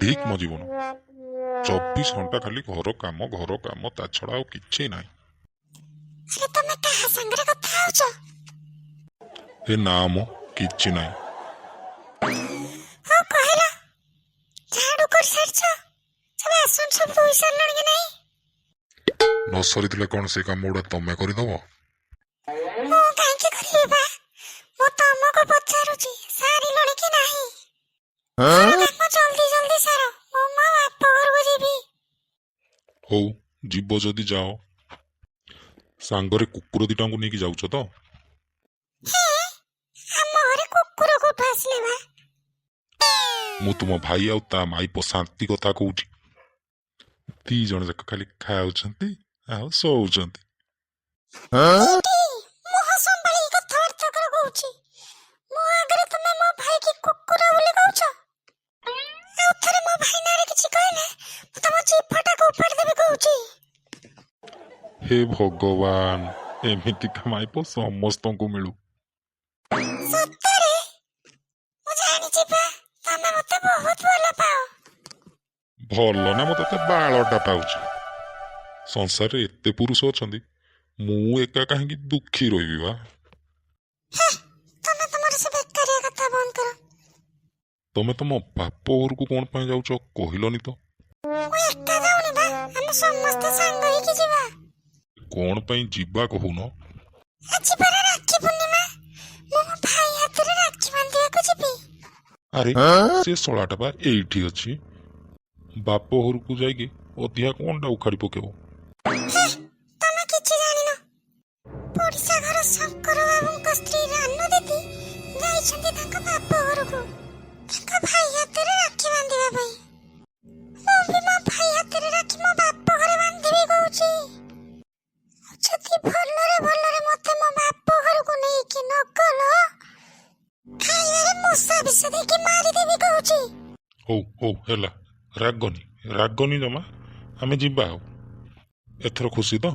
ଠିକ୍ ମୋ ଜୀବନ। 24 ଘଣ୍ଟା ଖାଲି ଘର କାମ, ଘର କାମ, ତା ଛଡ଼ା ଆଉ କିଛି ନାହିଁ। ଆରେ, ତମେ କାହା ସାଙ୍ଗରେ କଥା ହଉଛ? ଏ ନା ମ, କିଛି ନାହିଁ। ହଉ କହିଲ, ଝାଡୁ କରିସାରିଛ? ସବୁ ବାସନ ସବୁ ଧୋଇ ସାରିଲଣି କି ନାହିଁ? ନ ସରିଥିଲେ କ'ଣ ସେ କାମ ଗୁଡ଼ା ତମେ କରିଦବ? ମୁଁ କାହିଁକି କରିବି ବା? ମୁଁ ତମକୁ ପଚାରୁଛି, ସାରିଲଣି କି ନାହିଁ? ସାର କାମ, ଜଲ୍ଦି ଜଲ୍ଦି ସାର, ମୁଁ ମୋ ବାପ ଘରକୁ ଯିବି। ହଉ, ଯିବ ଯଦି ଯାଅ। ସାଙ୍ଗରେ କୁକୁର ଦିଟାଙ୍କୁ ନେଇକି ଯାଉଛ ତ? ହେ, ଆମ ଘରେ କୁକୁର କୋଉଠୁ ଆସିଲେ ବା? ମୁଁ ତୁମ ଭାଇ ଆଉ ତା ମାଇପ ଶାନ୍ତି କଥା କହୁଛି। ଦି ଜଣ ଯାକ ଖାଲି ଖାଉଛନ୍ତି ଆଉ ଶୋଉଛନ୍ତି। ଏଇଠି ମୁହଁ ସମ୍ଭାଳିକି କଥାବାର୍ତ୍ତା କର କହୁଛି। ମୋ ଆଗରେ ତମେ ମୋ ଭାଇକି କୁକୁର ବୋଲି କହୁଛ? ଆଉ ଥରେ ମୋ ଭାଇ ନାଁରେ କିଛି କହିଲେ ମୁଁ ତମ ଜିଭଟାକୁ ଉପାଡ଼ି ଦେବି କହୁଛି। ହେ ଭଗବାନ, ଏମିତିକା ମାଇପ ସମସ୍ତଙ୍କୁ ମିଳୁ। ସତରେ ମୁଁ ଜାଣିଛି ପା, ତମେ ମତେ ବହୁତ ଭଲ ପାଅ। ଭଲ ନା, ମୁଁ ତତେ ବାଳଟା ପାଉଛି। ସଂସାରରେ ଏତେ ପୁରୁଷ ଅଛନ୍ତି, ମୁଁ ଏକା କାହିଁକି ଦୁଃଖୀ ରହିବି ବା? ହେ, ତମେ ତମର ସେ ବେକାରିଆ କଥା ବନ୍ଦ କର। ତମେ ତମ ବାପ ଘରକୁ କ'ଣ ପାଇଁ ଯାଉଛ, କହିଲନି ତ? ମୁଁ ଏକା ଯାଉନି ବା, ଆମେ ସମସ୍ତେ ସାଙ୍ଗ ହେଇକି ଯିବା। କ'ଣ ପାଇଁ ଯିବା କହୁନ? ଆଜି ପରା ରାକ୍ଷୀ ପୂର୍ଣ୍ଣିମା, ମୁଁ ମୋ ଭାଇ ହାତରେ ରାକ୍ଷୀ ବାନ୍ଧିବାକୁ ଯିବି। ଆରେ, ସେ ଶଳାଟା ବା ଏଇଠି ଅଛି। ବାପ ଘରକୁ ଯାଇକି ଅଧିକା କ'ଣଟା ଉଖାଡ଼ି ପକେଇବ? ହେ, ତମେ କିଛି ଜାଣିନ। ପଡ଼ିଶା ଘର ଶଙ୍କର ବାବୁଙ୍କ ସ୍ତ୍ରୀ ରାନୁ ଦିଦି ଯାଇଛନ୍ତି ତାଙ୍କ ବାପ ଘରକୁ ତାଙ୍କ ଭାଇ ହାତରେ ରାକ୍ଷୀ ବାନ୍ଧିବା ପାଇଁ। ମୁଁ ବି ମୋ ଭାଇ ହାତରେ ରାକ୍ଷୀ ମୋ ବାପ ଘରେ ବାନ୍ଧିବି କହୁଛି। ଆଉ ଯଦି ଭଲରେ ଭଲରେ ମତେ ମୋ ବାପ ଘରକୁ ନେଇକି ନ ଗଲ, ଖାଇବାରେ ମୂଷା ବିଷ ଦେଇକି ମାରିଦେବି କହୁଛି। ହଉ ହଉ, ହେଲା, ରାଗନି, ରାଗନି ଜମା। ଆମେ ଯିବା। ଆଉ ଏଥର ଖୁସି ତ?